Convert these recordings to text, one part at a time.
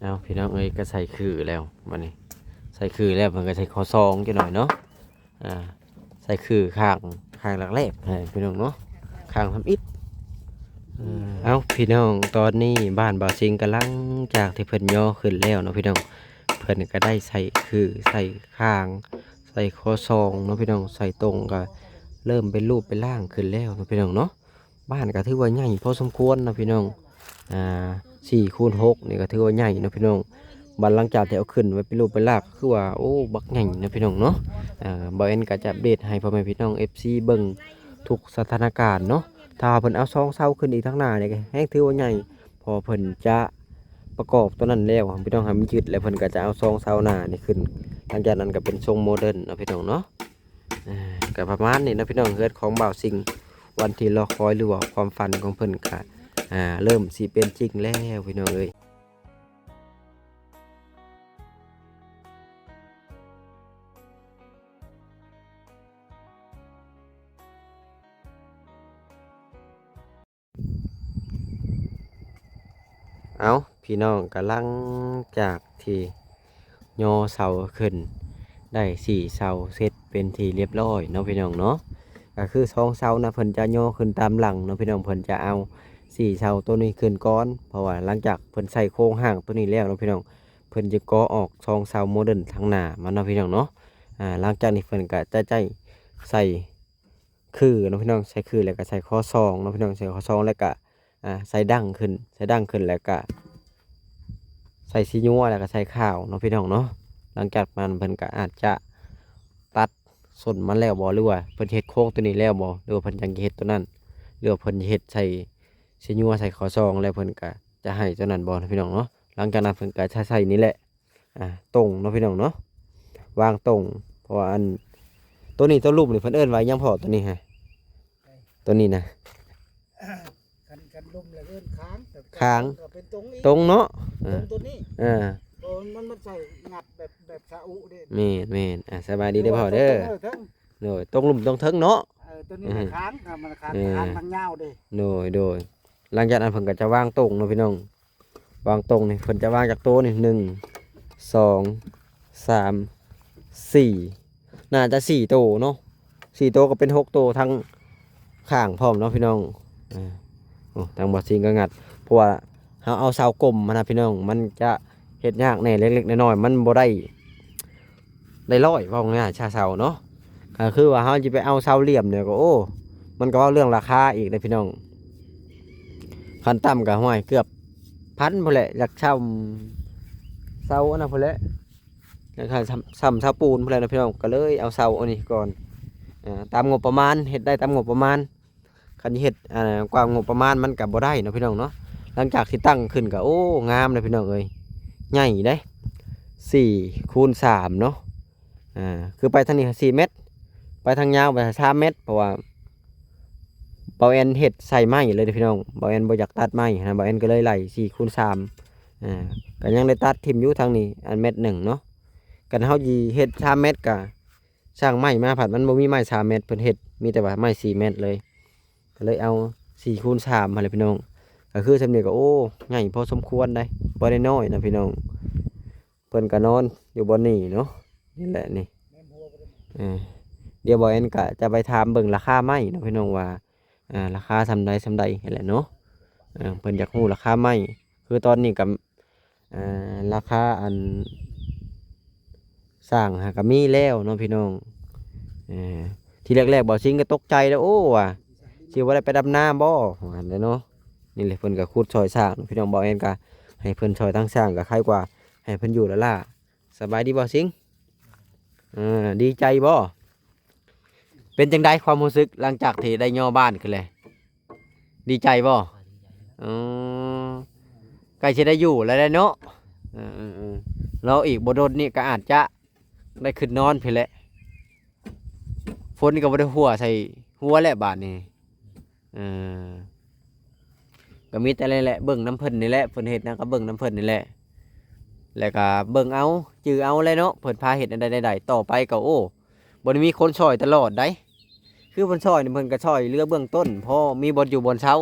ເອົາ ພີ່ນ້ອງເອີຍ ກໍໃສ່ຄືແລ້ວ ບັດນີ້ໃສ່ຄືແລ້ວ ເພິ່ນກໍໃສ່ຂໍ້ສອງຈັກໜ້ອຍເນາະ. ອ່າ ໃສ່ຄືຂ້າງ ຂ້າງຫຼັກແລກໃຫ້ພີ່ນ້ອງເນາະ ຂ້າງທຳອິດ. ເອີ ເອົ້າ ພີ່ນ້ອງ ຕອນນີ້ບ້ານບ່າວຊິງກຳລັງ ຈາກທີ່ເພິ່ນຍໍຂຶ້ນແລ້ວເນາະພີ່ນ້ອງ ເພິ່ນກໍໄດ້ໃສ່ຄື ໃສ່ຂ້າງ ໃສ່ຂໍ້ສອງເນາະພີ່ນ້ອງ ໃສ່ຕົງ ກໍເລີ່ມເປັນຮູບເປັນຮ່າງຂຶ້ນແລ້ວເນາະພີ່ນ້ອງເນາະ. ບ້ານກໍຖືວ່າໃຫຍ່ພໍສົມຄວນເນາະພີ່ນ້ອງ ອ່າ ສີ່ຄູນຫົກນີ້ກໍຖືວ່າໃຫຍ່ເນາະພີ່ນ້ອງ. ບັດຫຼັງຈາກທີ່ເອົາຂຶ້ນໄວ້ເປັນຮູບເປັນຮ່າງ ກໍຄືວ່າ ໂອ້ ບັກໃຫຍ່ເນາະພີ່ນ້ອງເນາະ. ອ່າ ບ່າວແອນກໍຈະອັບເດດໃຫ້ພໍ່ແມ່ພີ່ນ້ອງເອັຟຊີເບິ່ງທຸກສະຖານະການເນາະ. ຖ້າວ່າເພິ່ນເອົາສອງເສົາຂຶ້ນອີກທາງໜ້ານີ້ ກໍແຮ່ງຖືວ່າໃຫຍ່ ເພາະເພິ່ນຈະປະກອບຕົວນັ້ນແລ້ວ ພີ່ນ້ອງ ໃຫ້ມັນຍຶດ ແລ້ວເພິ່ນກໍຈະເອົາສອງເສົາໜ້ານີ້ຂຶ້ນ. ຫຼັງຈາກນັ້ນກໍເປັນຊົງໂມເດີນເນາະພີ່ນ້ອງເນາະ. ອ່າ ກໍປະມານນີ້ເນາະພີ່ນ້ອງ ເຮືອນຂອງບ່າວຊິງ ວັນທີ່ລໍຄອຍ ຫຼືວ່າຄວາມຝັນຂອງເພິ່ນກະ ອ່າ ເລີ່ມຊິເປັນຈິງແລ້ວພີ່ນ້ອງເອີຍ. ເອົ້າ ພີ່ນ້ອງ ກະຫຼັງຈາກທີ່ຍໍເສົາຂຶ້ນໄດ້ສີ່ເສົາເສັດເປັນທີ່ລຽບຮ້ອຍເນາະພີ່ນ້ອງເນາະ. ກະຄືສອງເສົານະ ເພິ່ນຈະຍໍຂຶ້ນຕາມຫຼັງເນາະພີ່ນ້ອງ ເພິ່ນຈະເອົາສີ່ເສົາໂຕນີ້ຂຶ້ນກ່ອນ ເພາະວ່າຫຼັງຈາກເພິ່ນໃສ່ໂຄງຮ່າງໂຕນີ້ແລ້ວເນາະພີ່ນ້ອງ ເພິ່ນຈະກໍ່ອອກສອງເສົາໂມເດີນທາງໜ້າມາເນາະພີ່ນ້ອງເນາະ. ອ່າ ຫຼັງຈາກນີ້ເພິ່ນກະຈະໃຊ້ ໃສ່ ຄືເນາະພີ່ນ້ອງ ໃສ່ຄືແລ້ວກໍໃສ່ຂໍ້ສອງເນາະພີ່ນ້ອງ ໃສ່ຂໍ້ສອງແລ້ວກໍ ອ່າ ໃສ່ດັ້ງຂຶ້ນ ໃສ່ດັ້ງຂຶ້ນແລ້ວກໍໃສ່ສີຍົວ ແລ້ວກໍໃສ່ຂາວເນາະພີ່ນ້ອງເນາະ. ຫຼັງຈາກນັ້ນເພິ່ນກໍອາດຈະຕັດສົ້ນມັນແລ້ວບໍ່ ຫຼືວ່າເພິ່ນເຮັດໂຄງຕົວນີ້ແລ້ວບໍ່ ຫຼືວ່າເພິ່ນຍັງຈະເຮັດຕົວນັ້ນ ຫຼືວ່າເພິ່ນຈະເຮັດໃສ່ສີຍົວ ໃສ່ຂໍ້ສອງ ແລ້ວເພິ່ນກໍຈະໃຫ້ຕົວນັ້ນບໍ່ເນາະພີ່ນ້ອງເນາະ. ຫຼັງຈາກນັ້ນເພິ່ນກໍຈະໃສ່ນີ້ແຫຼະ ອ່າ ຕົງເນາະພີ່ນ້ອງເນາະ ວາງຕົງ. ເພາະວ່າອັນ ໂຕນີ້ ໂຕລຸ່ມນີ້ເພິ່ນເອີ້ນວ່າຫຍັງພໍ່ ໂຕນີ້ຮະ ໂຕນີ້ນະ? ຄັນ ຄັນລຸ່ມລະເອີ້ນຄາງ ແຕ່ ຄາງ ຕົງກໍເປັນຕົງອີກ ຕົງເນາະ. ເອີ ຕົງໂຕນີ້ ເອີ ເພາະມັນ ມັນໃສ່ງັດແບບ ແບບຊາອຸເດ້. ແມ່ນໆ ອ່າ ສະບາຍດີເດີພໍ່ເດີ. ເອີ ຕົງລຸ່ມຕົງເທິງເນາະ. ເອີ ໂຕນີ້ ເອີ ຄາງ ມັນຄາງ ເອີ ຄາງມັນຍາວເດ້. ໂດຍໆ ຫຼັງຈາກນັ້ນເພິ່ນກໍຈະວາງຕົງເນາະພີ່ນ້ອງ. ວາງຕົງນີ້ເພິ່ນຈະວາງຈັກໂຕນີ້ ໜຶ່ງ ສອງ ສາມ ສີ່ ໜ້າຈະສີ່ໂຕເນາະ ສີ່ໂຕກໍເປັນຫົກໂຕທັງຂ້າງພ້ອມເນາະພີ່ນ້ອງ. ເອີ ໂອ້ ທາງບ່າວຊິງກໍງັດ ເພາະວ່າເຮົາເອົາເສົາກົມຫັ້ນນະພີ່ນ້ອງ ມັນຈະເຮັດຍາກແດ່ເລັກໆນ້ອຍໆ ມັນບໍ່ໄດ້ ໄດ້ຮ້ອຍ ເວົ້າງ່າຍຊາເສົາເນາະ. ກໍຄືວ່າເຮົາຈະໄປເອົາເສົາຫຼ່ຽມນີ້ກໍ ໂອ້ ມັນກໍເວົ້າເລື່ອງລາຄາອີກເດ້ພີ່ນ້ອງ. ຂັ້ນຕ່ຳກໍ ຫ້ວຍ ເກືອບພັນພຸ້ນແຫຼະ ຢາກຊ່ຳເສົາອັນນັ້ນພຸ້ນແຫຼະ ຢາກຊ່ຳ ຊ່ຳເສົາປູນພຸ້ນແຫຼະເນາະພີ່ນ້ອງ. ກໍເລີຍເອົາເສົາອັນນີ້ກ່ອນ ເອີ ຕາມງົບປະມານ ເຮັດໄດ້ຕາມງົບປະມານ. ຄັນເຮັດ ອ່າ ກວ່າງົບປະມານມັນກໍບໍ່ໄດ້ເນາະພີ່ນ້ອງເນາະ. ຫຼັງຈາກທີ່ຕັ້ງຂຶ້ນກໍ ໂອ້ ງາມເດ້ພີ່ນ້ອງເອີຍ ໃຫຍ່ເດ້ ສີ່ຄູນສາມເນາະ. ອ່າ ຄືໄປທາງນີ້ສີ່ແມັດ ໄປທາງຍາວໄປສາມແມັດ ເພາະວ່າບ່າວແອນເຮັດໃສ່ໄມ້ເລີຍເດ້ພີ່ນ້ອງ. ບ່າວແອນບໍ່ຢາກຕັດໄມ້ຫັ້ນນະ ບ່າວແອນກໍເລີຍໄລ່ສີ່ຄູນສາມ ອ່າ ກໍຍັງໄດ້ຕັດຖິ້ມຢູ່ທາງນີ້ ອັນແມັດໜຶ່ງເນາະ. ຄັນເຮົາຊິເຮັດສາມແມັດກໍ ຊ່າງໄມ້ມາພັດມັນບໍ່ມີໄມ້ສາມແມັດ ເພິ່ນເຮັດມີແຕ່ວ່າໄມ້ສີ່ແມັດເລີຍ ກໍເລີຍເອົາສີ່ຄູນສາມຫັ້ນແຫຼະພີ່ນ້ອງ. ກໍຄືສ່ຳນີ້ກໍ ໂອ້ ໃຫຍ່ພໍສົມຄວນໄດ໋ ບໍ່ໄດ້ນ້ອຍນະພີ່ນ້ອງ. ເພິ່ນກໍນອນຢູ່ບ່ອນນີ້ເນາະ ນີ້ແຫຼະນີ້ ເອີ ດຽວບ່າວແອນກໍຈະໄປຖາມເບິ່ງລາຄາໄມ້ເນາະພີ່ນ້ອງວ່າ ອ່າ ລາຄາສ່ຳໃດສ່ຳໃດຫັ້ນແຫຼະເນາະ. ເອີ ເພິ່ນຢາກຮູ້ລາຄາໄມ້ ຄືຕອນນີ້ກໍ ອ່າ ລາຄາອັນສ້າງຫາກໍມີແລ້ວເນາະພີ່ນ້ອງ. ເອີ ທີແລກໆ ບ່າວຊິງກໍຕົກໃຈແລ້ວ ໂອ້ ວ່າຊິບໍ່ໄດ້ໄປດຳນາບໍ່ ວ່າຊັ້ນແຫຼະເນາະ. ນີ້ແຫຼະ ເພິ່ນກໍຂຸດຊ່ອຍສ້າງພີ່ນ້ອງ ບ່າວແອນກໍໃຫ້ເພິ່ນຊ່ອຍທາງສ້າງ ກໍໄຄກວ່າໃຫ້ເພິ່ນຢູ່ລ້າໆ. ສະບາຍດີບ່າວຊິງ? ເອີ ດີໃຈບໍ່? ເປັນຈັ່ງໃດຄວາມຮູ້ສຶກຫຼັງຈາກທີ່ໄດ້ຍໍບ້ານຂຶ້ນແລ້ວ? ດີໃຈບໍ່? ອໍ ໃກ້ຊິໄດ້ຢູ່ແລ້ວເນາະ. ເອີໆໆ ລໍອີກບໍ່ດົນນີ້ກໍອາດຈະໄດ້ຂຶ້ນນອນພີ້ແຫຼະ ຝົນກໍບໍ່ໄດ້ຫົວໃສ່ຫົວແລ້ວບາດນີ້. ເອີ ກໍມີແຕ່ນີ້ແຫຼະ ເບິ່ງນຳເພິ່ນນີ້ແຫຼະ ເພິ່ນເຮັດຫຍັງກໍເບິ່ງນຳເພິ່ນນີ້ແຫຼະ ແລ້ວກໍເບິ່ງເອົາ ຈື່ເອົາແຫຼະເນາະ ເພິ່ນພາເຮັດແນວໃດໆ. ຕໍ່ໄປກໍ ໂອ້ ບໍ່ໄດ້ມີຄົນຊ່ອຍຕະຫຼອດໃດ໋ ຄືເພິ່ນຊ່ອຍນີ້ ເພິ່ນກໍຊ່ອຍເຫຼືອເບື້ອງຕົ້ນ ພໍມີບ່ອນຢູ່ບ່ອນເຊົາ.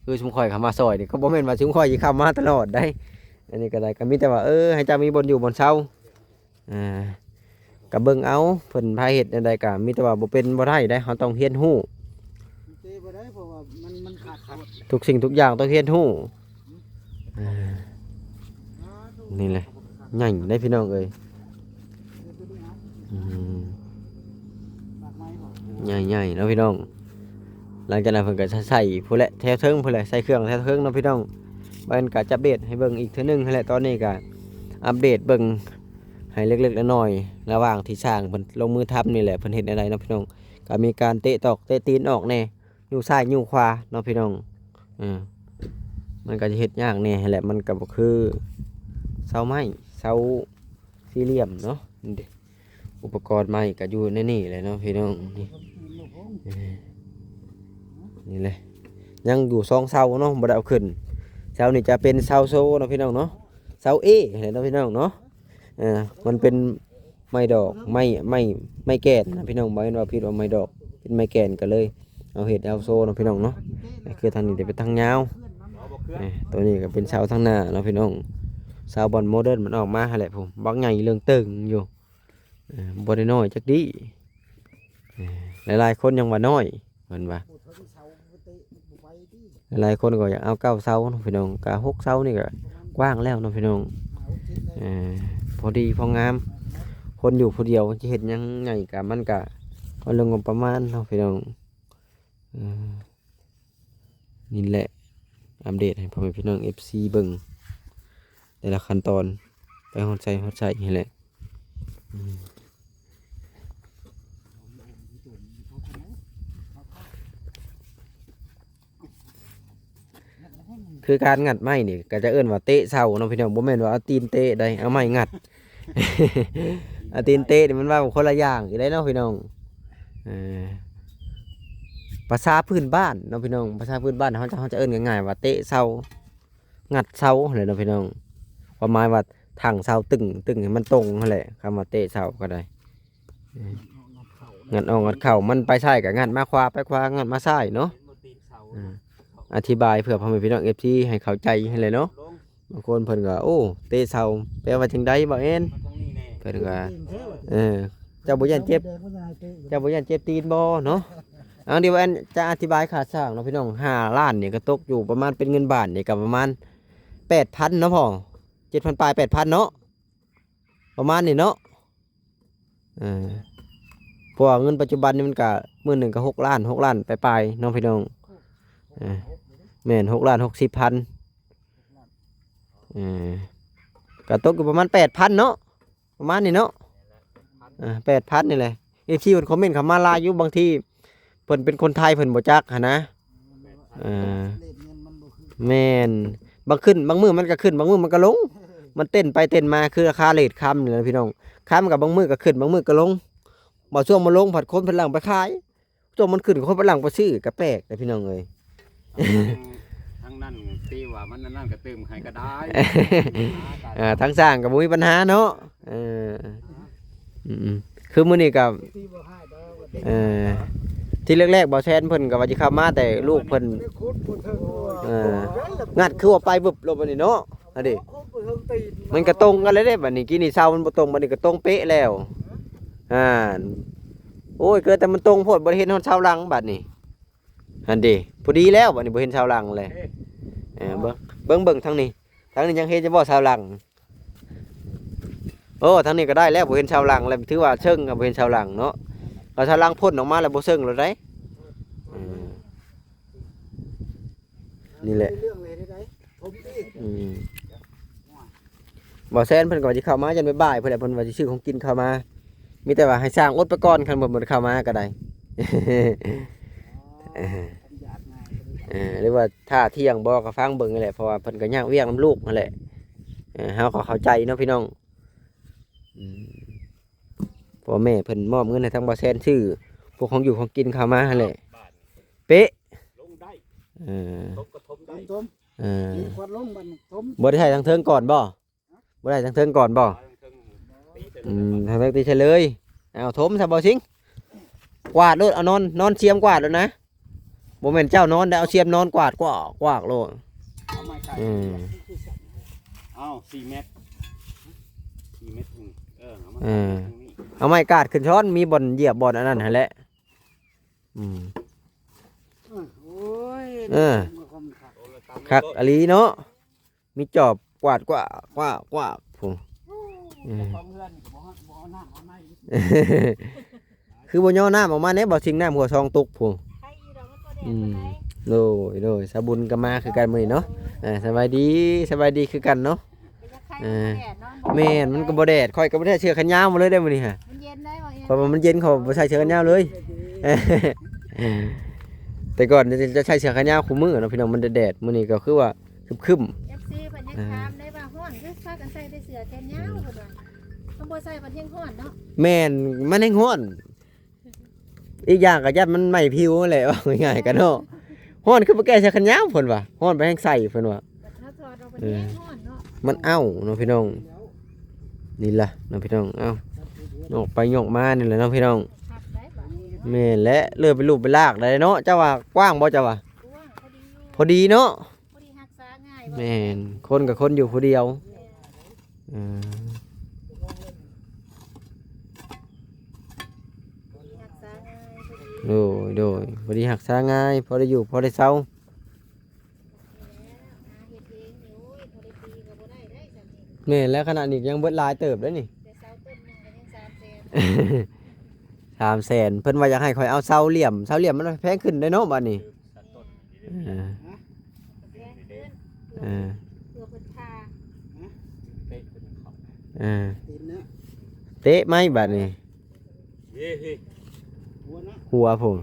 ຄືຊຸມຂ້ອຍເຂົ້າມາຊ່ອຍນີ້ ກໍບໍ່ແມ່ນວ່າຊຸມຂ້ອຍຊິເຂົ້າມາຕະຫຼອດໃດ ອັນນີ້ກໍໄດ້ ກໍມີແຕ່ວ່າ ເອີ ໃຫ້ເຈົ້າມີບ່ອນຢູ່ບ່ອນເຊົາ ອ່າ ກໍເບິ່ງເອົາ ເພິ່ນພາເຮັດແນວໃດ ກໍມີແຕ່ວ່າບໍ່ເປັນບໍ່ໄດ້ເດ້ ເຮົາຕ້ອງຮຽນຮູ້ ເຕະບໍ່ໄດ້ ເພາະວ່າມັນ ມັນຂາດ ທຸກສິ່ງທຸກຢ່າງຕ້ອງຮຽນຮູ້ ອ່າ ນີ້ແຫຼະ ໃຫຍ່ເດ້ພີ່ນ້ອງເອີຍ ອືມ ໃຫຍ່ໆເນາະພີ່ນ້ອງ ຫຼັງຈາກນັ້ນເພິ່ນກໍໃສ່ ໃສ່ພຸ້ນແຫຼະ ແຖວເທິງພຸ້ນແຫຼະ ໃສ່ເຄື່ອງແຖວເທິງເນາະພີ່ນ້ອງ ບາດນີ້ກໍຈະອັບເດດໃຫ້ເບິ່ງອີກເທື່ອໜຶ່ງຫັ້ນແຫຼະ ຕອນນີ້ກໍອັບເດດເບິ່ງໃຫ້ເລັກໆນ້ອຍໆ ລະຫວ່າງທີ່ຊ່າງເພິ່ນລົງມືທຳນີ້ແຫຼະ ເພິ່ນເຮັດແນວໃດເນາະພີ່ນ້ອງ ກໍມີການເຕະຕອກເຕະຕີນອອກແດ່ ຍູ້ຊ້າຍຍູ້ຂວາເນາະພີ່ນ້ອງ ເອີ ມັນກໍຈະເຮັດຍາກແດ່ຫັ້ນແຫຼະ ມັນກໍບໍ່ຄືເສົາໄມ້ ເສົາສີ່ຫຼ່ຽມເນາະ ນີ້ເດ້ ອຸປະກອນໄມ້ກໍຢູ່ໃນນີ້ແຫຼະເນາະພີ່ນ້ອງ ນີ້ ເອີ ນີ້ແຫຼະ ຍັງຢູ່ສອງເສົາເນາະ ບໍ່ໄດ້ເອົາຂຶ້ນ ເສົານີ້ຈະເປັນເສົາໂຊເນາະພີ່ນ້ອງເນາະ ເສົາເອຫັ້ນແຫຼະເນາະພີ່ນ້ອງເນາະ ເອີ ມັນເປັນໄມ້ດອກ ໄມ້ ໄມ້ ໄມ້ແກ່ນນະພີ່ນ້ອງ ບໍ່ແມ່ນວ່າຜິດວ່າໄມ້ດອກ ເປັນໄມ້ແກ່ນ ກໍເລີຍເອົາເຮັດເອົາໂຊເນາະພີ່ນ້ອງເນາະ ຄືທາງນີ້ຈະເປັນທາງຍາວ ເອີ ຕົວນີ້ກໍເປັນເສົາທາງໜ້າເນາະພີ່ນ້ອງ ເສົາບ່ອນໂມເດີນມັນອອກມາຫັ້ນແຫຼະ ຜູ້ບັກໃຫຍ່ເລື່ອງເຕີງຢູ່ ເອີ ບໍ່ໄດ້ນ້ອຍຈັກດີ້ ເອີ ຫຼາຍໆຄົນຍັງວ່ານ້ອຍ ເພິ່ນວ່າ ຫຼາຍໆຄົນກໍຢາກເອົາເກົ້າເສົາເນາະພີ່ນ້ອງ ກະຫົກເສົານີ້ກໍກວ້າງແລ້ວເນາະພີ່ນ້ອງ ເອີ ພໍດີພໍງາມ ຄົນຢູ່ຜູ້ດຽວຈະເຮັດຫຍັງໃຫຍ່ກະ ມັນກະເລື່ອງງົບປະມານເນາະພີ່ນ້ອງ ເອີ ນີ້ແຫຼະ ອັບເດດໃຫ້ພໍ່ແມ່ພີ່ນ້ອງເອັຟຊີເບິ່ງ ແຕ່ລະຂັ້ນຕອນ ໄປຮອດໃສຮອດໃສຫັ້ນແຫຼະ ອືມ ຄືການງັດໄມ້ນີ້ກໍຈະເອີ້ນວ່າເຕະເສົາເນາະພີ່ນ້ອງ ບໍ່ແມ່ນວ່າເອົາຕີນເຕະໃດ ເອົາໄມ້ງັດ ເອົາຕີນເຕະນີ້ມັນເວົ້າຄົນລະຢ່າງອີກເດ້ເນາະພີ່ນ້ອງ ເອີ ພາສາພື້ນບ້ານເນາະພີ່ນ້ອງ ພາສາພື້ນບ້ານເຮົາຈະ ເຮົາຈະເອີ້ນງ່າຍໆວ່າເຕະເສົາ ງັດເສົາຫັ້ນແຫຼະເນາະພີ່ນ້ອງ ຄວາມໝາຍວ່າຖັງເສົາຕຶ້ງ ຕຶ້ງໃຫ້ມັນຕົງຫັ້ນແຫຼະ ຄຳວ່າເຕະເສົາກໍໄດ້ ເອີ ງັດອອກງັດເຂົ້າ ມັນໄປຊ້າຍກໍງັດມາຂວາ ໄປຂວາງັດມາຊ້າຍເນາະ ເອີ ອະທິບາຍເພື່ອພໍ່ແມ່ພີ່ນ້ອງເອັຟຊີໃຫ້ເຂົ້າໃຈຫັ້ນແຫຼະເນາະ ບາງຄົນເພິ່ນກໍ ໂອ້ ເຕະເສົາແປວ່າຈັ່ງໃດ ບ່າວແອນ ເພິ່ນກໍ ເອີ ເຈົ້າບໍ່ຢ້ານເຈັບ ເຈົ້າບໍ່ຢ້ານເຈັບຕີນບໍ່ເນາະ ເອົາ ດຽວອັນຈະອະທິບາຍຄ່າສ້າງເນາະພີ່ນ້ອງ ຫ້າລ້ານນີ້ກໍຕົກຢູ່ປະມານ ເປັນເງິນບາດນີ້ກໍປະມານແປດພັນເນາະພໍ່ ເຈັດພັນປາຍ ແປດພັນເນາະ ປະມານນີ້ເນາະ ເອີ ເພາະວ່າເງິນປັດຈຸບັນນີ້ມັນກະ ມື້ໜຶ່ງກະຫົກລ້ານ ຫົກລ້ານປາຍໆເນາະພີ່ນ້ອງ ເອີ ແມ່ນ ຫົກລ້ານຫົກສິບພັນ ເອີ ກະຕົກຢູ່ປະມານແປດພັນເນາະ ປະມານນີ້ເນາະ ເອີ ແປດພັນນີ້ແຫຼະ ເອັຟຊີເພິ່ນຄອມເມັນເຂົ້າມາຫຼາຍຢູ່ ບາງທີເພິ່ນເປັນຄົນໄທເພິ່ນບໍ່ຈັກຫັ້ນນະ ເອີ ແມ່ນ ບາງຂຶ້ນ ບາງມື້ມັນກໍຂຶ້ນ ບາງມື້ມັນກໍລົງ ມັນເຕັ້ນໄປເຕັ້ນມາ ຄືລາຄາເຣດຄຳນີ້ແຫຼະພີ່ນ້ອງ ຄຳກໍບາງມື້ກໍຂຶ້ນ ບາງມື້ກໍລົງ ບາງຊ່ວງມັນລົງ ພັດຄົນພັດຫຼັ່ງໄປຂາຍ ຊ່ວງມັນຂຶ້ນ ຄົນພັດຫຼັ່ງໄປຊື້ ກໍແປກເດ້ພີ່ນ້ອງເອີຍ ທາງນັ້ນ ທາງນັ້ນທີ່ວ່າມັນອັນນັ້ນກໍຕື່ມໃຫ້ກໍໄດ້ ອ່າ ທາງສ້າງກໍບໍ່ມີບັນຫາເນາະ ເອີ ອືມໆ ຄືມື້ນີ້ກໍ ເອີ ທີ່ແລກໆ ບ່າວແຊນເພິ່ນກໍວ່າຊິເຂົ້າມາ ແຕ່ລູກເພິ່ນ ເອີ ງັດຄືວ່າໄປບຶບໂລດບັດນີ້ເນາະ ອັນນີ້ ມັນກໍຕົງກັນແລ້ວເດ້ ບັດນີ້ ກີ້ນີ້ເສົາມັນບໍ່ຕົງ ບັດນີ້ກໍຕົງເປະແລ້ວ ອ່າ ໂອ້ຍ ເກີດແຕ່ມັນຕົງໂພດ ບໍ່ໄດ້ເຫັນຮອດເສົາຫຼັງ ບັດນີ້ ຫັ້ນເດ້ ພໍດີແລ້ວ ບັດນີ້ບໍ່ເຫັນເສົາຫຼັງເລີຍ ເອີ ເບິ່ງ ເບິ່ງ ເບິ່ງທາງນີ້ ທາງນີ້ຍັງເຫັນຢູ່ບໍ່ເສົາຫຼັງ ໂອ້ ທາງນີ້ກໍໄດ້ແລ້ວ ບໍ່ເຫັນເສົາຫຼັງແລ້ວ ຖືວ່າເຊິ່ງ ບໍ່ເຫັນເສົາຫຼັງເນາະ ເອົາເສົາຫຼັງພົ້ນອອກມາແລ້ວບໍ່ເຊິ່ງໂລດໃດ ເອີ ນີ້ແຫຼະ ອືມ ບ່າວແຊນເພິ່ນກໍວ່າຊິເຂົ້າມາ ຢ້ານບ່າຍໆ ເພິ່ນແຫຼະ ເພິ່ນວ່າຊິຊື້ຂອງກິນເຂົ້າມາ ມີແຕ່ວ່າໃຫ້ຊ່າງອົດໄປກ່ອນ ຄັນເພິ່ນບໍ່ໄດ້ເຂົ້າມາກໍໄດ້ ເອີ ຫຼືວ່າຖ້າທ່ຽງບໍ່ ກໍຟັງເບິ່ງຫັ້ນແຫຼະ ເພາະວ່າເພິ່ນກໍຍາກວຽກນຳລູກຫັ້ນແຫຼະ ເອີ ເຮົາກໍເຂົ້າໃຈເນາະພີ່ນ້ອງ ອືມ ພໍ່ແມ່ເພິ່ນມອບເງິນໃຫ້ທາງບ່າວແຊນຊື້ພວກຂອງຢູ່ຂອງກິນເຂົ້າມາຫັ້ນແຫຼະ ເປະ ເອີ ເອີ ເອີ ຄວັດລົງບັດນີ້ ຖົມ ບໍ່ໄດ້ໃສ່ທາງເທິງກ່ອນບໍ່? ບໍ່ໄດ້ທາງເທິງກ່ອນບໍ່? ອືມ ທາງເທິງຕີໃສ່ເລີຍ ເອົາຖົມຊະບໍ່ຊິງ ກວາດໂລດ ເອົານອນ ນອນຊຽມກວາດໂລດນະ ບໍ່ແມ່ນເຈົ້ານອນໄດ້ ເອົາຊຽມນອນກວາດ ກວາດ ກວາດໂລດ ເອົາໄມ້ໄກ່ ອືມ ເອົາສີ່ແມັດ ສີ່ແມັດນີ້ ເອີ ເອົາມາ ເອີ ເອົາໄມ້ກາດຂຶ້ນຊ້ອນ ມີບ່ອນຢຽບບ່ອນອັນນັ້ນຫັ້ນແຫຼະ. ອືມ ໂອ້ຍ ເອີ ຄັກອີ່ຫຼີເນາະ ມີຈອບກວາດກວ້າກໆໆ ພຸ້ນ. ເອີ ເຈົ້າຂອງເຮືອນກໍບໍ່ ບໍ່ເອົານ້ຳເອົາໃນ ຄືບໍ່ຍໍ້ນ້ຳອອກມາແດ່ ບໍ່ຊິງ ນ້ຳຫົວຊ່ອງຕົກພຸ້ນ. ໄຄຢູ່ດອກ ມັນບໍ່ແດດ ອືມ ປານໃດ. ໂດຍ ໂດຍ ສາວບຸນກໍມາຄືກັນມື້ນີ້ເນາະ. ເອີ ສະບາຍດີ ສະບາຍດີຄືກັນເນາະ. ເອີ ແມ່ນ ມັນກໍບໍ່ແດດ ຂ້ອຍກໍບໍ່ໄດ້ໃສ່ເສື້ອແຂນຍາວມາເລີຍເດ້ມື້ນີ້ຫະ. ມັນເຢັນໄດ໋ ເພາະວ່າມັນເຢັນ ຂ້ອຍບໍ່ໃສ່ເສື້ອແຂນຍາວເລີຍ. ແຕ່ກ່ອນຈະໃສ່ເສື້ອແຂນຍາວຄູ່ມື້ເນາະ ພີ່ນ້ອງ ມັນແດດໆ ມື້ນີ້ກໍຄືວ່າຄຶ້ມໆ. ເອັຟຊີ ເພິ່ນຍັງຖາມໄດ້ວ່າ ຮ້ອນຄືພາກັນໃສ່ແຕ່ເສື້ອແຂນຍາວ ເພິ່ນວ່າ ຄັນບໍ່ໃສ່ມັນແຮງຮ້ອນເນາະ. ແມ່ນ ມັນແຮງຮ້ອນ. ອີກຢ່າງກໍຢ້ານມັນໄໝ້ຜິວຫັ້ນແຫຼະ ເວົ້າງ່າຍໆກັນເນາະ. ຮ້ອນຄືບໍ່ແກ້ເສື້ອແຂນຍາວ ເພິ່ນວ່າ ຮ້ອນໄປແຮງໃສ່ ເພິ່ນວ່າ. ເຮົາຖອດອອກໄປ ເອີ ແຮງຮ້ອນເນາະ ມັນເອົ້າເນາະພີ່ນ້ອງ. ນີ້ລະເນາະພີ່ນ້ອງ ເອົ້າ ຍອກໄປຍອກມານີ້ແຫຼະເນາະພີ່ນ້ອງ. ຄັກໄດ໋ບາດນີ້ເນາະ. ແມ່ນແຫຼະ ເລີຍເປັນລູກເປັນລາກໄດ໋ເນາະ. ເຈົ້າວ່າກວ້າງບໍ່ ເຈົ້າວ່າ? ກວ້າງ ພໍດີຢູ່ ພໍດີເນາະ. ພໍດີຮັກສາງ່າຍ. ແມ່ນ ຄົນກັບຄົນຢູ່ຜູ້ດຽວ. ແມ່ນ ເອີ ພໍດີຮັກສາງ່າຍ ພໍດີ ໂດຍ ໂດຍ ພໍດີຮັກສາງ່າຍ ພໍໄດ້ຢູ່ ພໍໄດ້ເຊົາ. ໂອເຄແລ້ວ ຫາເຮັດເອງນີ້ ໂອ້ຍ ບໍ່ໄດ້ຕີກໍບໍ່ໄດ້ໄດ໋ ຊັ້ນນີ້. ແມ່ນແລ້ວ ຂະໜາດນີ້ຍັງເບິດຫຼາຍເຕີບເດ້ນີ້ ແຕ່ເສົາຕົ້ນໜຶ່ງກໍຍັງສາມແສນ ສາມແສນ. ເພິ່ນວ່າຢາກໃຫ້ຂ້ອຍເອົາເສົາຫຼ່ຽມ ເສົາຫຼ່ຽມມັນແພງຂຶ້ນເດ້ເນາະບາດນີ້. ເອີ ເອີ ເພື່ອເພິ່ນພາ ເອີ ເຕະໄມ້ບາດນີ້ ຫົວພຸ້ນ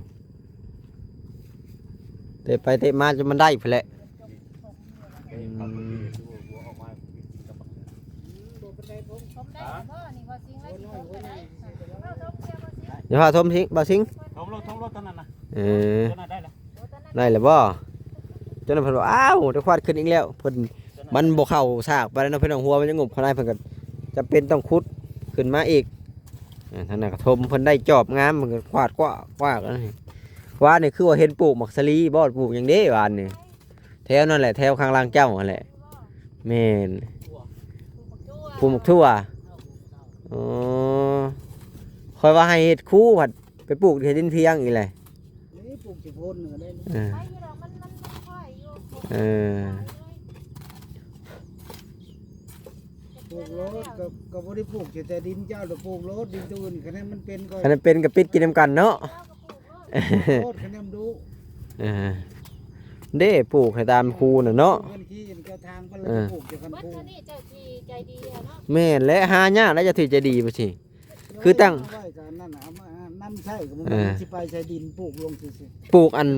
ເຕະໄປເຕະມາຈົນມັນໄດ້ພຸ້ນແຫຼະ. ອືມ ບໍ່ປານໃດ ຜົມ ຖົມໄດ້ບໍ່ນີ້ ບໍ່ຊິງ ແລ້ວຊິຖົມໄປໄດ້ ຢ່າພາຖົມຊິງ ບໍ່ຊິງ ຖົມໂລດ ຖົມໂລດ ຕອນນັ້ນນະ. ເອີ ຕົວນັ້ນໄດ້ລະ ໄດ້ລະບໍ່? ຕົວນັ້ນເພິ່ນວ່າ ອ້າວ ໄດ້ຄວາດຂຶ້ນອີກແລ້ວ ເພິ່ນ ມັນບໍ່ເຂົ້າສາກປານໃດເນາະ ເພິ່ນເອົາຫົວມັນຈະຫງົບເຂົ້າໃນ ເພິ່ນກໍຈຳເປັນຕ້ອງຂຸດຂຶ້ນມາອີກ. ອ່າ ທາງນັ້ນກໍຖົມ ເພິ່ນໄດ້ຈອບງາມ ເພິ່ນກໍຄວາດກວ້າກໆ ວານນີ້ຄືວ່າເຫັນປູກໝາກສາລີບໍ່ ປູກຫຍັງເດ້ວານນີ້? ແຖວນັ້ນແຫຼະ ແຖວຂ້າງຫຼັງເຈົ້າຫັ້ນແຫຼະ. ແມ່ນ ປູກໝາກຖົ່ວ ປູກໝາກຖົ່ວ. ອໍ ຂ້ອຍວ່າໃຫ້ເຮັດຄູ ພັດໄປປູກໃນດິນພຽງອີກແຫຼະ. ນີ້ປູກຊິໂພນເໜືອໄດ້. ເອີ ໄດ້ຢູ່ດອກ ມັນ ມັນ ມັນຄ່ອຍຢູ່ ເອີ ປູກໂລດ ກໍ ກໍບໍ່ໄດ້ປູກແຕ່ດິນເຈົ້າດອກ ປູກໂລດ ດິນຕົວອື່ນ ຄະແນນມັນເປັນກໍ ຄັນມັນເປັນກໍປິດກິນນຳກັນເນາະ. ໂລດ ຄະແນນດຸ. ເອີ ເດ້ ປູກໃຫ້ຕາມຄູນະເນາະ ເພິ່ນຂີ້ເຈົ້າທາງເພິ່ນລະ ເອີ ປູກຢູ່ຄັນຄູ. ເບິດເທົ່ານີ້ເຈົ້າທີ່ໃຈດີແລ້ວເນາະ. ແມ່ນແຫຼະ ຫາຍາກແລ້ວເຈົ້າທີ່ໃຈດີ ບໍ່ຊິ ຄືຕັ້ງ ເອົາໄວ້ກັບນັ້ນນະ ເອົາມານຳໃຊ້ກໍບໍ່ແມ່ນ ເອີ ຊິໄປໃສ່ດິນປູກລົງຊື່ໆ ປູກອັນ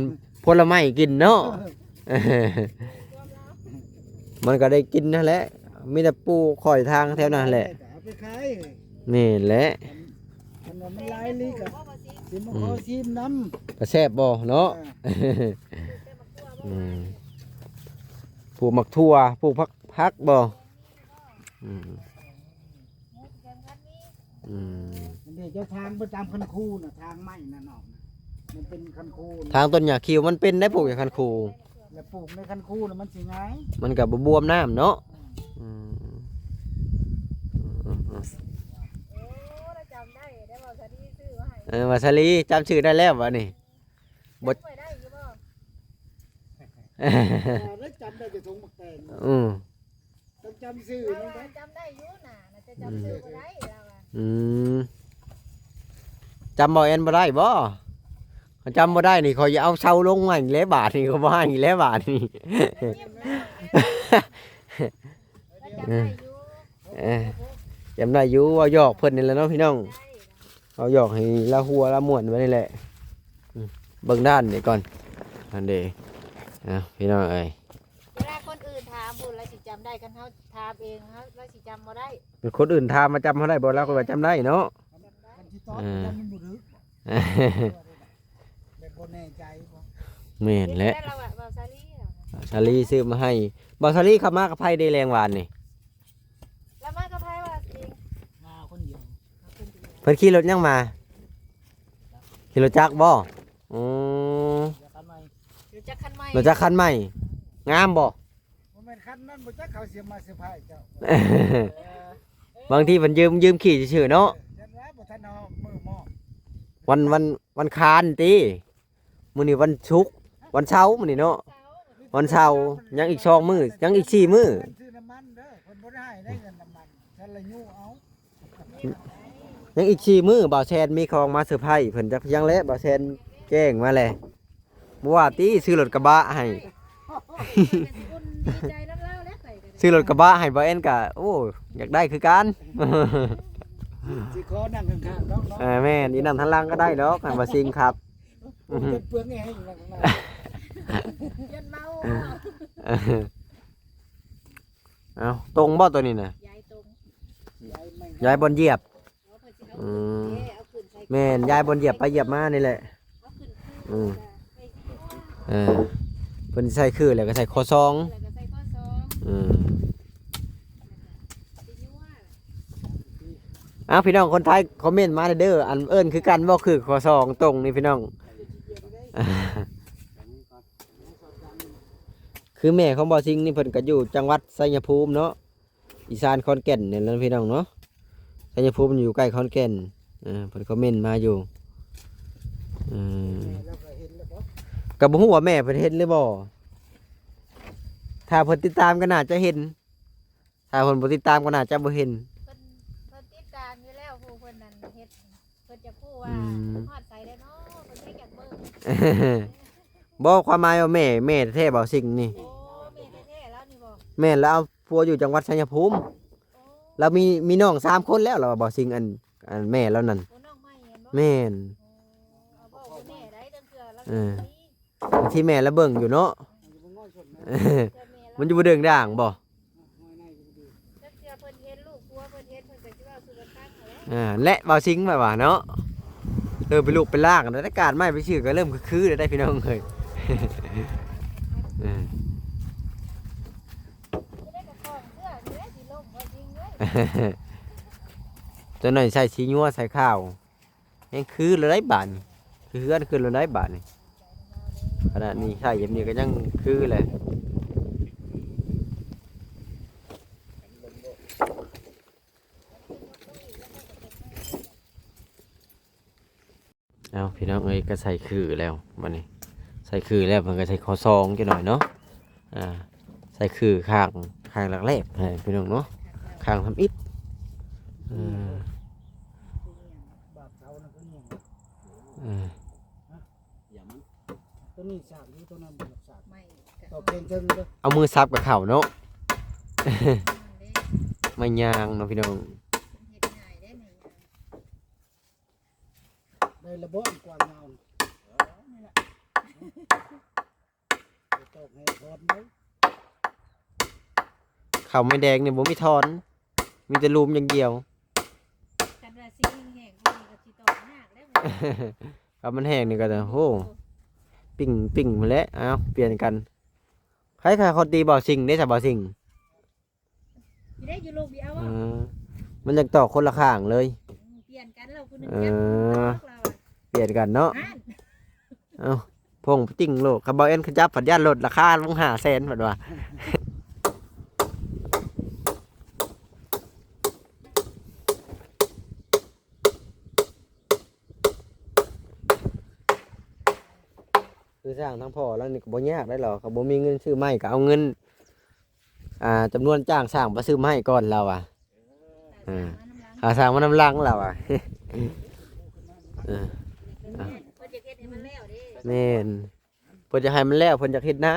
ຜົນລະໄມ້ກິນເນາະ. ມັນກໍໄດ້ກິນຫັ້ນແຫຼະ ມີແຕ່ປູກຂ້ອຍທາງແຖວນັ້ນແຫຼະ ເອົາໄປຂາຍ. ແມ່ນແຫຼະ ຄັນວ່າມັນຫຼາຍອີ່ຫຼີກໍຊິມາຂໍຊີມນຳ ກໍແຊບບໍ່ເນາະ. ເອີ ອືມ ປູກໝາກຖົ່ວ ປູກຜັກ ຜັກບໍ່? ອືມ ອືມ ອັນນີ້ເຈົ້າທາງໄປຕາມຄັນຄູນະ ທາງໄມ້ນະນອກນະ ມັນເປັນຄັນຄູນະ ທາງຕົ້ນຫຍ້າຂິວມັນເປັນໄດ໋ ປູກຢູ່ຄັນຄູ ແລ້ວປູກໃນຄັນຄູນະມັນຊິງ່າຍ ມັນກໍບໍ່ບວມນ້ຳເນາະ. ອືມ ອືມ ອືມ ອືມ ໂອ້ ລະຈຳໄດ້ ໄດ້ເວົ້າສາລີຊື່ມາໃຫ້. ເອີ ວ່າສາລີ ຈຳຊື່ໄດ້ແລ້ວບາດນີ້ ບໍ່ ໄດ້ຢູ່ບໍ່? ເອີ ໄດ້ຈຳໄດ້ແຕ່ຖົງໝາກແຕງ. ອືມ ຕ້ອງຈຳຊື່ນຳໄດ໋ ຈຳໄດ້ຢູ່ນະ ນະຈະຈຳຊື່ບໍ່ໄດ້ລາວວ່າ. ອືມ ຈຳບໍ່ແອນບໍ່ໄດ້ບໍ່? ຄັນຈຳບໍ່ໄດ້ນີ້ ຂ້ອຍຈະເອົາເສົາລົງໃໝ່ແລ້ວບາດນີ້ ກໍບໍ່ໃຫ້ແລ້ວບາດນີ້. ລະຈຳໄດ້ຢູ່ ເອີ ຈຳໄດ້ຢູ່ ເວົ້າຫຍອກເພິ່ນນີ້ແຫຼະເນາະພີ່ນ້ອງ ເວົ້າຫຍອກໃຫ້ລາວຫົວລາວມ່ວນໄວ້ນີ້ແຫຼະ. ອືມ ເບິ່ງດ້ານນີ້ກ່ອນ ອັນເດ ເອົາ ພີ່ນ້ອງເອີຍ ເວລາຄົນອື່ນຖາມພຸ້ນລະຊິຈຳໄດ້ ຄັນເຮົາຖາມເອງ ເຮົາ ລະຊິຈຳບໍ່ໄດ້. ຄົນອື່ນຖາມມາຈຳເຮົາໄດ້ບໍ່? ລາວກໍວ່າຈຳໄດ້ເນາະ. ເອີ ແບບບໍ່ແນ່ໃຈບໍ່? ແມ່ນແຫຼະ ແຕ່ລາວວ່າ ບ່າວສາລີ ບ່າວສາລີຊື້ມາໃຫ້. ບ່າວສາລີຂັບມາກັບໃຜເດແລງວານນີ້? ລາວມາກັບໃຜວ່າຊິ? ມາຄົນດຽວ. ເພິ່ນຂີ່ລົດຫຍັງມາ? ຂີ່ລົດຈັກບໍ່? ອໍ ລົດຈັກຄັນໃໝ່ ລົດຈັກຄັນໃໝ່ ງາມບໍ່? ບໍ່ແມ່ນຂ ນັ້ນບໍ່ຈັກເຂົາຊິມາເຊີໄພຣສ໌ເຈົ້າ. ບາງທີເພິ່ນຢືມ ຢືມຂີ່ຊື່ໆເນາະ. ເອີ ຍັງວ່າບໍ່ທັນຮອດມື້ມອບ. ວັນ ວັນ ວັນຄານຕິ ມື້ນີ້ວັນສຸກ ວັນເສົາມື້ນີ້ເນາະ ວັນເສົາ ຍັງອີກສອງມື້ ຍັງອີກສີ່ມື້ ຊື້ນ້ຳມັນເດີ ເພິ່ນບໍ່ໄດ້ໃຫ້ໄດ້ເງິນນ້ຳມັນ ຊັ້ນລະຍູ້ເອົາ ຍັງອີກສີ່ມື້ ບ່າວແຊນມີຂອງມາເຊີໄພຣສ໌ເພິ່ນ ຈັກພຽງແຫຼະ ບ່າວແຊນແຈ້ງມາແຫຼະ ບໍ່ວ່າຕິ ຊື້ລົດກະບະໃຫ້ ຊື້ລົດກະບະໃຫ້ບ່າວແອນກະ ໂອ້ ຢາກໄດ້ຄືກັນ ຊິຂໍນັ່ງຂ້າງໆດອກເນາະ. ເອີ ແມ່ນ ອີ່ນັ່ງທາງຫຼັງກໍໄດ້ດອກ ຄັນວ່າຊິງຂັບ ໂອ້ ເປັນເປືອງແອອີກແລ້ວຂ້າງຫຼັງ ຢ້ານເມົາ ເອີ ເອົາ ຕົງບໍ່ໂຕນີ້ນະ? ຢາຍຕົງ ຢາຍມັນ ຢາຍບ່ອນຢຽບ ອໍ ເພິ່ນຊິເອົາ ອືມ ຂຶ້ນເດ້ ເອົາຂຶ້ນໃສ່ ແມ່ນ ຢາຍບ່ອນຢຽບໄປຢຽບມານີ້ແຫຼະ ເອົາຂຶ້ນຄື ອືມ ແລ້ວກໍໃສ່ ເອີ ເພິ່ນໃສ່ຄືແລ້ວກໍໃສ່ຂໍ້ສອງ ແລ້ວກໍໃສ່ຂໍ້ສອງ ອືມ ຊິຍົວ ເອົາ ພີ່ນ້ອງຄົນໄທຄອມເມັນມາເດີ ອັນເອີ້ນຄືກັນບໍ່ ຄືຂໍ້ສອງຕົງນີ້ ພີ່ນ້ອງ ຄືແມ່ຂອງບ່າວຊິງນີ້ເພິ່ນກໍຢູ່ຈັງຫວັດໄຊຍະພູມເນາະ ອີສານຂອນແກ່ນນີ້ແຫຼະພີ່ນ້ອງເນາະ ໄຊຍະພູມຢູ່ໃກ້ຂອນແກ່ນ ເອີ ເພິ່ນຄອມເມັນມາຢູ່ ເອີ ກໍບໍ່ຮູ້ວ່າແມ່ເພິ່ນເຫັນຫຼືບໍ່ ຖ້າເພິ່ນຕິດຕາມກໍໜ້າຈະເຫັນ ຖ້າເພິ່ນບໍ່ຕິດຕາມກໍໜ້າຈະບໍ່ເຫັນ ເພິ່ນ ເພິ່ນຕິດຕາມຢູ່ແລ້ວ ຜູ້ເພິ່ນນັ້ນເຮັດ ເພິ່ນຈະຮູ້ວ່າ ອືມ ຮອດໃສແລ້ວເນາະ ເພິ່ນແຮງຢາກເບິ່ງ ບໍ່ ຄວາມໝາຍວ່າແມ່ ແມ່ແທ້ໆ ບ່າວຊິງນີ້ ໂອ້ ແມ່ແທ້ໆລາວນີ້ບໍ່? ແມ່ນ ລາວເອົາຜົວຢູ່ຈັງຫວັດໄຊຍະພູມ ໂອ້ ລາວມີ ມີນ້ອງສາມຄົນແລ້ວ ລາວວ່າ ບ່າວຊິງ ອັນ ອັນແມ່ລາວນັ້ນ ໂອ້ ນ້ອງໃໝ່ແມ່ນບໍ່? ແມ່ນ ໂອ້ ເອົາເວົ້າບໍ່ແນ່ໄດ໋ ເທື່ອລາວ ເອີ ມີ ບາງທີແມ່ລາວເບິ່ງຢູ່ເນາະ ມັນຢູ່ບໍ່ເດີງດ່າງບໍ່? ຈັກເທື່ອເພິ່ນເຫັນລູກຜົວເພິ່ນເຫັນ ເພິ່ນກໍຊິເວົ້າສູ່ກັນຟັງຫັ້ນແຫຼະ ອ່າ ແລະ ບ່າວຊິງແບບວ່າເນາະ ເອີ ເປັນລູກເປັນຫຼານ ແຕ່ການໄມ້ໄປຊື່ກໍເລີ່ມຄືໆແລ້ວໄດ໋ພີ່ນ້ອງເອີຍ ເອີ ຈັກໜ້ອຍໃສ່ສີຍົວໃສ່ຂາວ ແຮງຄືແລ້ວໄດ໋ບາດນີ້ ຄືເຮືອນຄືແລ້ວໄດ໋ບາດນີ້ ຂະໜາດນີ້ໃສ່ແບບນີ້ກໍຍັງຄືແຫຼະ ເອົາ ພີ່ນ້ອງເອີຍ ກໍໃສ່ຄືແລ້ວບາດນີ້ ໃສ່ຄືແລ້ວ ເພິ່ນກໍໃສ່ຂໍ້ສອງຈັກໜ້ອຍເນາະ ອ່າ ໃສ່ຄືຂ້າງ ຂ້າງຫຼັກແລກໃຫ້ພີ່ນ້ອງເນາະ ຂ້າງທຳອິດ ເອີ ບາດເສົານັ້ນຄືຫຍັງ? ເອີ ໂຕນີ້ສາກຢູ່ ໂຕນັ້ນບໍ່ສາກ ຕໍ່ແຂງເທິງເດີ ເອົາມືສັບກັບເຂົ້າເນາະ ໄມ້ຍາງເນາະພີ່ນ້ອງ ເຮັດງ່າຍເດ້ ໄມ້ຍາງ ໄດ້ລະບໍ່ ກວາງຍາວ ເອີ ນີ້ລະ ໄປຕອກໃຫ້ຖອນເດີ ເຂົ້າໄມ້ແດງນີ້ບໍ່ມີຖອນ ມີແຕ່ຫຼຸມຢ່າງດຽວ ຄັນວ່າຊິແຫ້ງໆ ກໍຊິຕອກຍາກແລ້ວ ຄັນມັນແຫ້ງນີ້ກໍຈະ ໂອ້ ໂອ້ ປີ້ງ ປີ້ງພຸ້ນແຫຼະ ເອົາ ປ່ຽນກັນ ໃຜຂາຄົນຕີບ່າວຊິງເດ້ ສະ ບ່າວຊິງ ຊິໄດ້ຢູ່ລູກດຽວ ເອີ ມັນຢາກຕອກຄົນລະຂ້າງເລີຍ ອືມ ປ່ຽນກັນ ລາວຜູ້ໜຶ່ງ ເອີ ຈັບຜູ້ໜຶ່ງຕອກ ລາວ ປ່ຽນກັນເນາະ ຫັ້ນ ເອົ້າ ພົງຕິ່ງໂລດ ຄັນບ່າວແອນຂະຫຍັບພັດຢ້ານລົດລາຄາລົງຫ້າແສນ ເພິ່ນວ່າ ຄືສ້າງທາງພໍ່ລາວນີ້ກໍບໍ່ຍາກໄດ໋ ລາວກໍບໍ່ມີເງິນຊື້ໄມ້ ກໍເອົາເງິນ ອ່າ ຈຳນວນຈ້າງສ້າງມາຊື້ໃຫ້ກ່ອນລາວວ່າ ເອີ ຫາສ້າງມານຳຫຼັງລາວວ່າ ເອີ ເພິ່ນຢາກເຮັດໃຫ້ມັນແລ້ວເດ້ ແມ່ນ ເພິ່ນຢາກໃຫ້ມັນແລ້ວ ເພິ່ນຢາກເຮັດນາ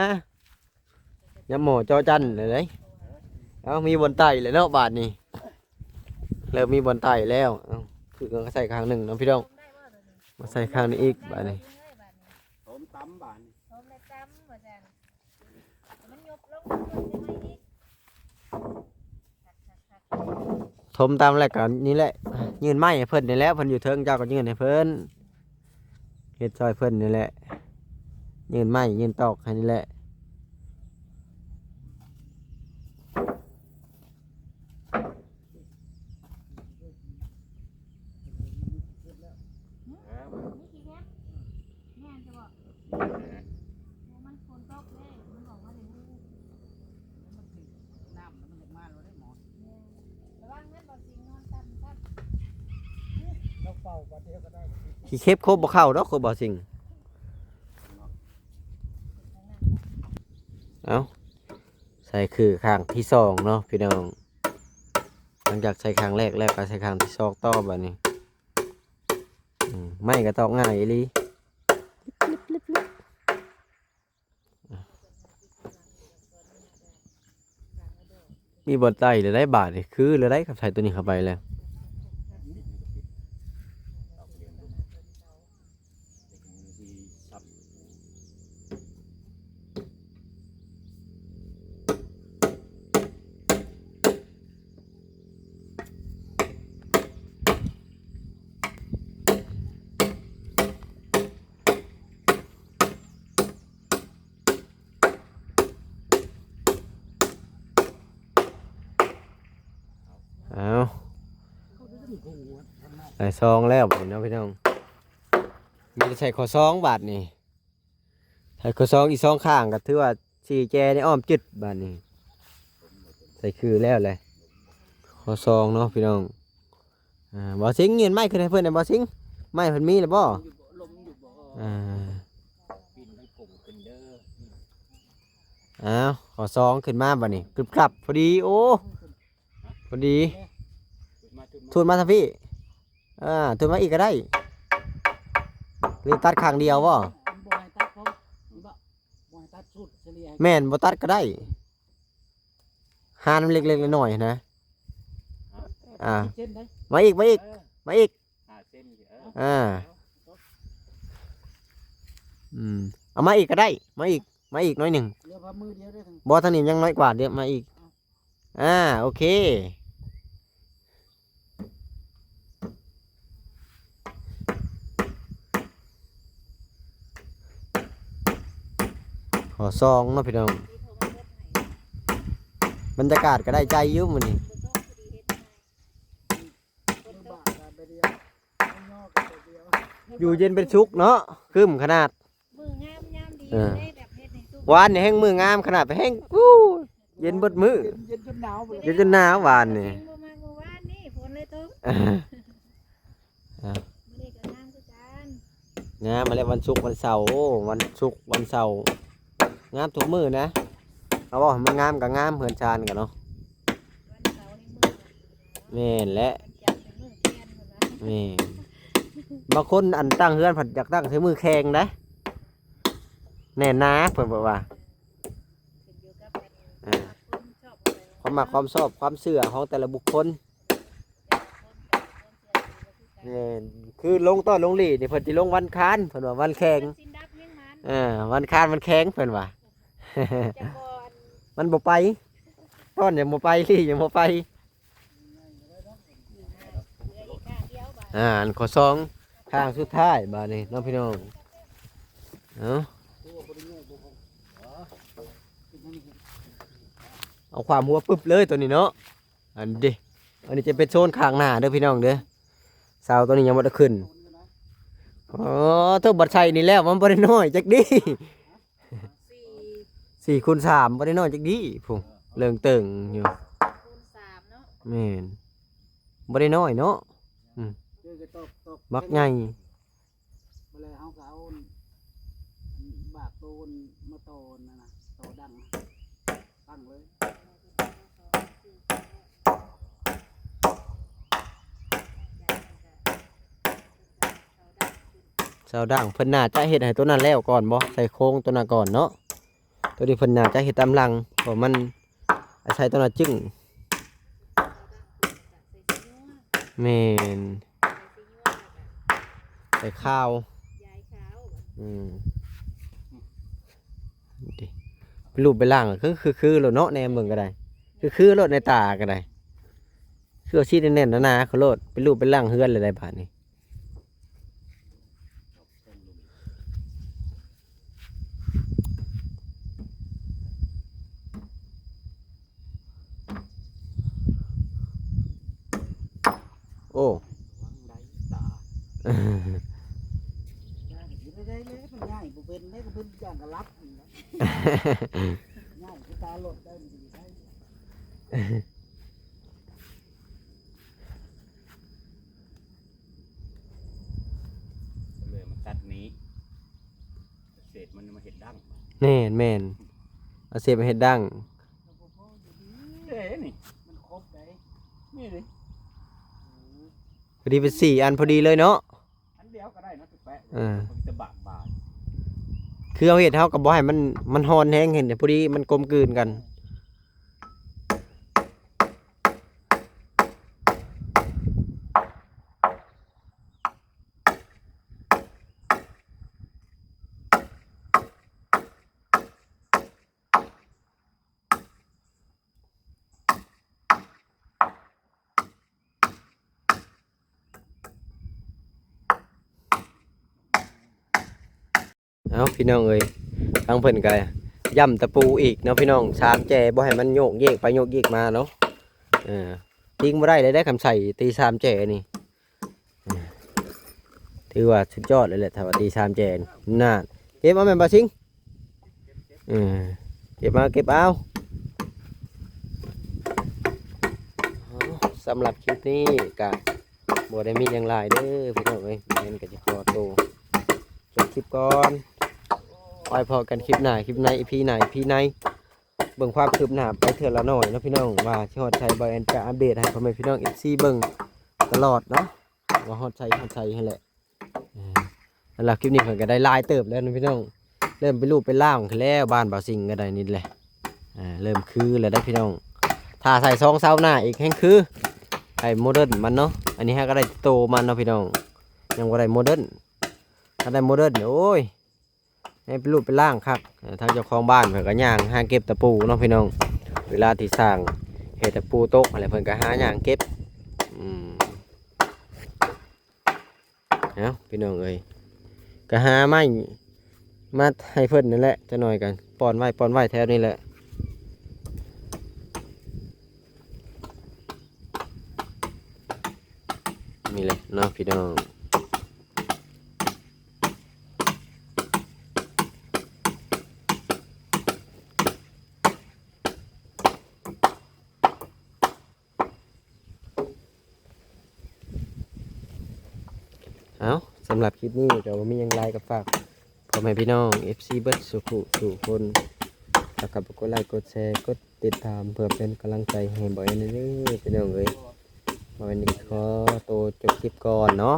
ຍາມໝໍເຈາະຈັນແລ້ວເດ້ ເອົ້າ ມີບ່ອນໄຕ່ແລ້ວເນາະບາດນີ້ ເລີ່ມມີບ່ອນໄຕ່ແລ້ວ ເອົ້າ ຄືກໍໃສ່ຂ້າງໜຶ່ງເນາະພີ່ນ້ອງ ມາໃສ່ຂ້າງນີ້ອີກບາດນີ້ ໂຮມຕຳບາດນີ້ ໂຮມແລ້ວຕຳວ່າຊັ້ນ ມັນຍົບລົງ ໂຮມຕຳແລ້ວກໍນີ້ແຫຼະ ຍື່ນໄມ້ໃຫ້ເພິ່ນນີ້ແຫຼະ ເພິ່ນຢູ່ເທິງ ເຈົ້າກໍຍື່ນໃຫ້ເພິ່ນ ເຮັດຊ່ອຍເພິ່ນນີ້ແຫຼະ ຍື່ນໄມ້ຍື່ນຕອກໃຫ້ນີ້ແຫຼະ ແມ່ນ ມັນຝົນຕົກເດ້ ມັນອອກມາແຕ່ມື້. ຂີ້ເຂັບຄົບບໍ່ເຂົ້າດອກ ຄົບບໍ່ຊິງ. ເອົ້າ ໃສ່ຄືຄັ້ງທີສອງເນາະພີ່ນ້ອງ. ຫຼັງຈາກໃສ່ຄັ້ງແລກແລ້ວກໍໃສ່ຄັ້ງທີສອງຕໍ່ບາດນີ້. ອືມ ໄມ້ກໍຕອກງ່າຍອີ່ຫຼີ. ມີບ່ອນໃສ່ແລ້ວໄດ໋ບາດນີ້ ຄືແລ້ວໄດ໋ ຄັນໃສ່ຕົວນີ້ເຂົ້າໄປແລ້ວ. ເອົາ ໄດ້ຊອງແລ້ວບາດນີ້ເນາະພີ່ນ້ອງ. ມີແຕ່ໃສ່ຂໍ້ຊອງບາດນີ້. ໃສ່ຂໍ້ຊອງອີກສອງຂ້າງ ກໍຖືວ່າສີ່ແຈນີ້ອ້ອມຈຶດບາດນີ້. ໃສ່ຄືແລ້ວແຫຼະ ຂໍ້ຊອງເນາະພີ່ນ້ອງ. ອ່າ ບໍ່ຊິງ ຍື່ນໄມ້ຂຶ້ນໃຫ້ເພິ່ນແດ່ ບໍ່ຊິງ. ໄມ້ເພິ່ນມີແລ້ວບໍ່? ອ່າ ອ້າວ ຂໍ້ຊອງຂຶ້ນມາບາດນີ້ ກຶບກັບ ພໍດີ. ໂອ້ ພໍດີ. ທູດມາທາງພີ້. ອ່າ ທູດມາອີກກໍໄດ້. ຫຼືຕັດຂ້າງດຽວບໍ່? ບໍ່ໃຫ້ຕັດ ບໍ່ ບໍ່ໃຫ້ຕັດ ຊຸດສະເລ່ຍໃຫ້. ແມ່ນ ບໍ່ຕັດກໍໄດ້. ຫານເລັກໆນ້ອຍໆນະ. ອ່າ ເສັ້ນໄດ້. ມາອີກ ມາອີກ. ເອີ ມາອີກ. ຫ້າເຊັນ. ເອີ ອ່າ ເອົາ ອືມ ເອົາມາອີກກໍໄດ້. ມາອີກ ມາອີກໜ້ອຍໜຶ່ງ. ເຫຼືອພາມືດຽວໄດ້ທັງ. ບໍ່ ທາງນີ້ຍັງນ້ອຍກວ່າ. ດຽວມາອີກ. ເອົາ ອ່າ ໂອເຄ. ຂໍຊອງເນາະພີ່ນ້ອງ. ບັນຍາກາດກໍໄດ້ໃຈຢູ່ມື້ນີ້. ຢູ່ເຢັນເປັນສຸກເນາະ. ຄຶ້ມຂະໜາດ. ມື້ງາມຍາມດີ ເອີ ເດ້ ແບບເຮັດໃຫ້ສຸກ. ວານນີ້ແຮ່ງມື້ງາມຂະໜາດ ແຮ່ງ ອູ້ ເຢັນເບິດມື້. ເຢັນ ເຢັນຈົນໜາວພຸ້ນແຫຼະ. ເຢັນຈົນໜາວວານນີ້. ບໍ່ມາມື້ວານນີ້ ຝົນເລີຍຕົກ. ອ່າ ອ່າ ມື້ນີ້ກໍງາມຄືກັນ. ງາມມາແລ້ວ ວັນສຸກວັນເສົາ. ໂອ້ ວັນສຸກວັນເສົາ ງາມທຸກມື້ນະ. ເຮົາເວົ້າໃຫ້ມັນງາມກໍງາມ ເຮືອນຊານກໍເນາະ. ວັນເສົາໃຫ້ມື້ ແມ່ນແຫຼະ ວັນຈັນໃຫ້ມື້ແຄນພຸ້ນນະ. ແມ່ນ. ບາງຄົນອັນຕັ້ງເຮືອນພັດຢາກຕັ້ງໃສ່ມື້ແຂ່ງໄດ໋ ແໜ້ນໜາ ເພິ່ນບອກວ່າ. ຂຶ້ນຢູ່ກັບ ອ່າ ຄວາມມັກຄວາມຊອບຂອງແຕ່ລະຄົນ ຄວາມມັກຄວາມຊອບ ຄວາມເຊື່ອຂອງແຕ່ລະບຸກຄົນ. ແມ່ນ ຄືລົງຕ້ອນລົງຫຼີ່ນີ້ ເພິ່ນຊິລົງວັນຄານ ເພິ່ນວ່າວັນແຂ່ງ. ເອີ ວັນຄານວັນແຂ່ງ ເພິ່ນວ່າ. ມັນບໍ່ໄປ ຕ້ອນຍັງບໍ່ໄປ ຫຼີ່ຍັງບໍ່ໄປ. ອ່າ ອັນຂໍ້ສອງ ທາງສຸດທ້າຍບາດນີ້ເນາະພີ່ນ້ອງ. ເອົາ ເອົາຂວາມຫົວປຶບເລີຍຕົວນີ້ເນາະ. ອັນເດ ອັນນີ້ຈະເປັນໂຊນຂ້າງໜ້າເດີພີ່ນ້ອງເດີ. ເສົາຕົວນີ້ຍັງບໍ່ໄດ້ຂຶ້ນ. ອໍ ໂທ້ ບັດໃສ່ນີ້ແລ້ວ ມັນບໍ່ໄດ້ນ້ອຍຈັກດີ້. ສີ່ ສີ່ຄູນສາມ ບໍ່ໄດ້ນ້ອຍຈັກດີ້ ພຸ້ນ ເລິງເຕີງຢູ່. ຄູນສາມເນາະ. ແມ່ນ ບໍ່ໄດ້ນ້ອຍເນາະ. ອືມ ບັກໃຫຍ່. ບັດແລ້ວເຮົາກໍເອົາບາກໂຕນມາຕໍ່ນັ້ນນະ ຕໍ່ດັງ ຕັ້ງເລີຍ. ເສົາດັງເພິ່ນໜ້າຈະເຮັດໃຫ້ຕົວນັ້ນແລ້ວກ່ອນບໍ່? ໃສ່ໂຄງຕົວນັ້ນກ່ອນເນາະ. ຕົວນີ້ເພິ່ນໜ້າຈະເຮັດຕາມຫຼັງ ເພາະມັນອາໄສຕົວນັ້ນຈຶ່ງ. ແມ່ນ. ໃສ່ຂາວ. ອືມ ເປັນຮູບເປັນຮ່າງ ຄື ຄື ຄືໂລດເນາະ ແນມເບິ່ງກໍໄດ້ ຄື ຄືໂລດໃນຕາກໍໄດ້. ຄືເອົາຊີ້ນແໜ້ນໆໜາໆໂລດ ເປັນຮູບເປັນຮ່າງເຮືອນເລີຍໄດ໋ບາດນີ້. ໂອ້ ໄດ້ ໄດ້ ໄດ້ ເພິ່ນຍ້າຍບໍ່ເປັນເດ້ ເພິ່ນຢ້ານກະຫຼັບນີ້ນະ ຍ້າຍຄືຕາລົດໄດ້ ມັນຊິໄດ້. ມັນມາເຮັດດັງ ແມ່ນໆ ເອົາເສບມາເຮັດດັງ ເດ້ນີ້ ມັນຄົບໄດ໋ ນີ້ເດ້ ພໍດີເປັນສີ່ອັນພໍດີເລີຍເນາະ ອັນດຽວກໍໄດ້ເນາະ ແປະ ເອີ ມັນຈະບາດບາດ ຄືເຮົາເຮັດ ເຮົາກໍບໍ່ໃຫ້ມັນ ມັນຮ້ອນແຮງ ເຫັນ ພໍດີມັນກົມກືນກັນ. ເອົ້າ ພີ່ນ້ອງເອີຍ ທາງເພິ່ນກໍຢ້ຳຕະປູອີກເນາະ ພີ່ນ້ອງ ສາມແຈ ບໍ່ໃຫ້ມັນໂຍກເຢກໄປໂຍກເຢກມາເນາະ ເອີ ຕິງບໍ່ໄດ້ເລີຍເດ້ ຄຳໃສ່ຕີສາມແຈນີ້ ເອີ ຖືວ່າສຸດຍອດເລີຍແຫຼະ ຖ້າວ່າຕີສາມແຈນີ້ ນັ້ນ ເກັບເອົາແມ່ນບໍ່ຊິງ? ເອີ ເກັບມາເກັບເອົາ. ເອົາ ສຳລັບຄລິບນີ້ກະບໍ່ໄດ້ມີຫຍັງຫຼາຍເດີພີ່ນ້ອງເອີຍ ແມ່ນກະຊິຂໍໂຕຈົບຄລິບກ່ອນ ໄວ້ພໍ້ກັນຄລິບໜ້າ ຄລິບໃນ ອີພີໜ້າ ອີພີໃນ ເບິ່ງຄວາມຄືບໜ້າໄປເທື່ອລະໜ້ອຍເນາະພີ່ນ້ອງ ວ່າຊິຮອດໃສ ບ່າວແອນຈະອັບເດດໃຫ້ພໍ່ແມ່ພີ່ນ້ອງເອັຟຊີເບິ່ງຕະຫຼອດເນາະ ວ່າຮອດໃສ ຮອດໃສຫັ້ນແຫຼະ. ເອີ ສຳລັບຄລິບນີ້ເພິ່ນກໍໄດ້ຫຼາຍເຕີບແລ້ວນະພີ່ນ້ອງ ເລີ່ມເປັນຮູບເປັນຮ່າງຂຶ້ນແລ້ວ ບ້ານບ່າວສິງກໍໄດ້ນີ້ແຫຼະ ເອີ ເລີ່ມຄືແລ້ວເດ້ພີ່ນ້ອງ ຖ້າໃສ່ສອງເສົາໜ້າອີກແຮ່ງຄື ໃຫ້ໂມເດີນມັນເນາະ ອັນນີ້ເຮົາກໍໄດ້ແຕ່ໂຕມັນເນາະພີ່ນ້ອງ ຍັງບໍ່ໄດ້ໂມເດີນ ຖ້າໄດ້ໂມເດີນນີ້ ໂອ້ຍ ໃຫ້ເປັນຮູບເປັນຮ່າງຄັກ ເອີ ທາງເຈົ້າຂອງບ້ານເພິ່ນກໍຍ່າງຫາເກັບຕະປູເນາະພີ່ນ້ອງ ເວລາທີ່ສ້າງເຮັດຕະປູຕົກຫັ້ນແຫຼະ ເພິ່ນກໍຫາຍ່າງເກັບ ອືມ. ເອົ້າ ພີ່ນ້ອງເອີຍ ກໍຫາໄມ້ມາໃຫ້ເພິ່ນນັ້ນແຫຼະ ຈັກໜ້ອຍກໍປ່ອນໄວ້ ປ່ອນໄວ້ແຖວນີ້ແຫຼະ ນີ້ແຫຼະເນາະພີ່ນ້ອງ. ເອົ້າ ສຳລັບຄລິບນີ້ກໍບໍ່ມີຫຍັງຫຼາຍ ກໍຝາກພໍ່ແມ່ພີ່ນ້ອງເອັຟຊີເບິດສູ່ຜູ້ສູ່ຄົນ ຝາກກັບກົດໄລກົດແຊ ກົດຕິດຕາມ ເພື່ອເປັນກຳລັງໃຈໃຫ້ບ່າວແອນແດ່ເດີພີ່ນ້ອງເອີຍ. ບ່າວແອນຂໍໂຕຈົບຄລິບກ່ອນເນາະ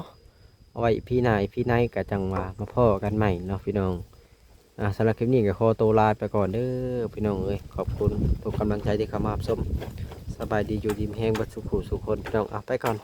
ເອົາໄວ້ອີພີໜ້າ ອີພີໃນກໍຈັ່ງວ່າມາພໍ້ກັນໃໝ່ເນາະພີ່ນ້ອງ. ອ່າ ສຳລັບຄລິບນີ້ກໍຂໍໂຕລາໄປກ່ອນເດີພີ່ນ້ອງເອີຍ ຂອບຄຸນທຸກກຳລັງໃຈທີ່ເຂົ້າມາຮັບຊົມ ສະບາຍດີ ຢູ່ດີມີແຮງເບິດສູ່ຜູ້ສູ່ຄົນພີ່ນ້ອງ ເອົາ ໄປກ່ອນ.